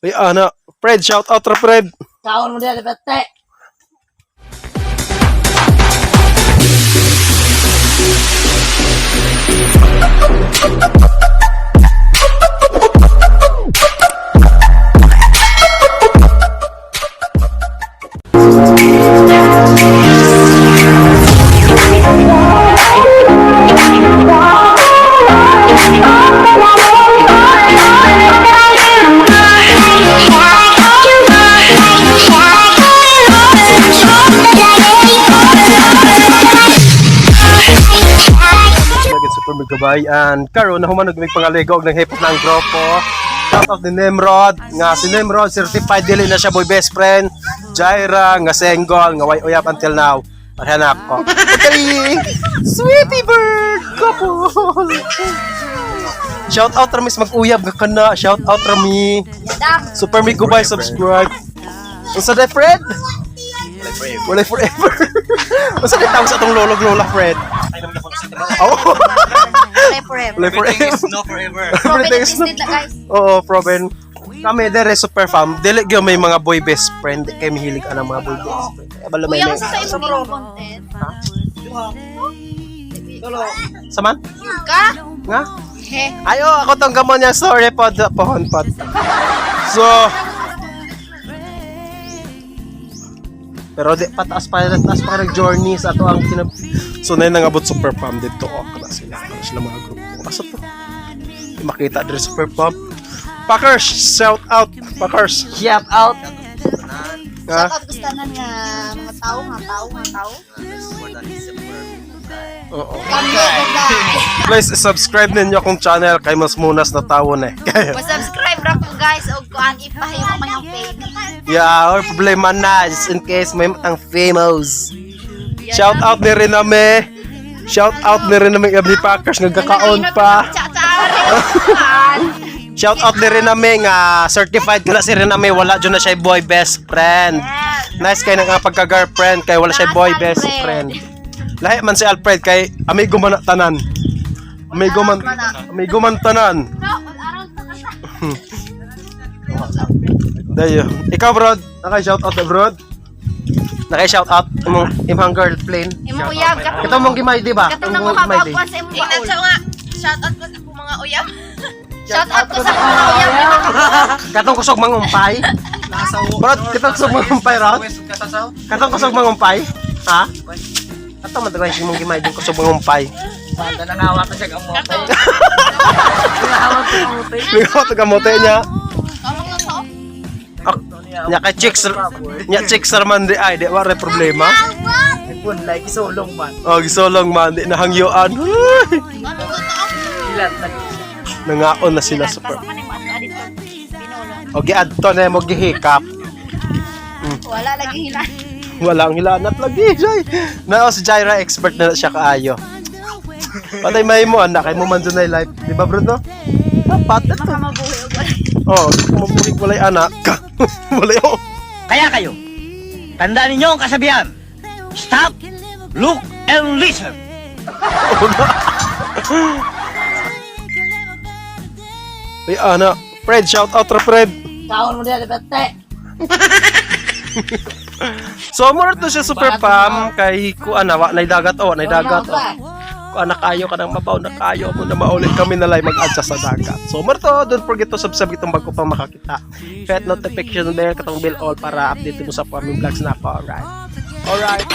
Uy, ana. Fred, shout out ra Fred. Kaon mo diya, depete. Lagi super megabay and karon nahuman og mig pangaligo og nanghipot na ang grupo. Shout out ni Nimrod nga si Nimrod certified dili na siya boy best friend. Jaira nga single nga way uyab until now. Pareha na ako. Okay. Sweetie bird couple. Shout out ramis mag-uyab nga kana. Shout out rami. Super mig gubay subscribe. Unsa day Fred? Walay forever. Unsa day tawag sa atong lolog lola Fred? Oh. Walay forever. Walay Everything forever. is no forever. Proven Everything is and tested na, guys. Oo, proven. Kami dere super fam. Dili gyud may mga boy best friend. Di kay mahilig ana mga boy best friend. Kaya bala may Kuya, may. kasi sa imong content. Saman? Ka? Nga? He. Ayo, ako tong gamon niya story pod pohon pod. So, pero di pataas pa taas pa nag journey sa ato ang kinab. So na nangabot super fam dito oh, kana sila mga grupo. Asa to? Di makita diri super fam. Packers, shout out Packers. Shout out. Ha? Shout out gustanan nga mga tao, nga tao, nga tao. Oo. Kami guys. Please subscribe ninyo akong channel kay mas munas na tawo na eh. Pa-subscribe ra ko guys og kuan ipahimo man yung page. Yeah, or problema na just in case may matang famous. Shout out ni Rename. Shout out ni Rename Abdi Packers nagkakaon pa. Shout out ni Rename nga certified ka na si Rename wala jud na siya boy best friend. Nice kay nga pagka-girlfriend kay wala siya boy best friend. Lahi man si Alfred kay amigo man na tanan. Amigo man tanan. Dayo. Ikaw bro, naka shout out na bro. Naka shout out imong imong girlfriend. Imong uyab katong Ito mong gimay di ba? katong Imong gimay di. nanguha sa imong Tingnan baol. siya nga. Shout out ko sa akong mga uyab. Shout out ko sa akong mga uyab. Katong kusog mangumpay. Bro, katong kusog mangumpay ro. Katong kusog mangumpay. Ha? Katong madagay si mong gimay din kusog mangumpay. Banda nangawa ko siya kamote. Nangawa ko kamote. Ligaw to kamote niya. Kamong lang tao. Nya kay chicks nya chicks ra man di ay di wa re problema. Ipon like isulong man. Oh, gisolong man di nahangyuan. Uy! Kamong lang tao. Ilan tag Nangaon na sila super. Basta man imo ato dito. Pinulo. O giadto na mo gihikap. Wala lagi hila. Walang hilanat lagi, Jai. Na si Jaira expert na siya kaayo. Patay may mo anak kay mo man dunay life, di ba bro no? Dapat ito. Baka mabuhi og wala. Oh, mabuhi walay anak. Walay oh. Kaya kayo, tandaan ninyo ang kasabihan. Stop, look, and listen. Uy, ana. Fred, shout out ra Fred. Kaon mo diya, depete. So, mura to siya super pam kay kuan na wa nay dagat oh, nay dagat oh. Kuan na kayo kanang mabaw na kayo mo na mauli kami na lang mag-adjust sa dagat. So, mura to, don't forget to subscribe itong bago pa makakita. Hit notification bell katong bell all para update mo sa aming vlogs na ako. Alright. Alright.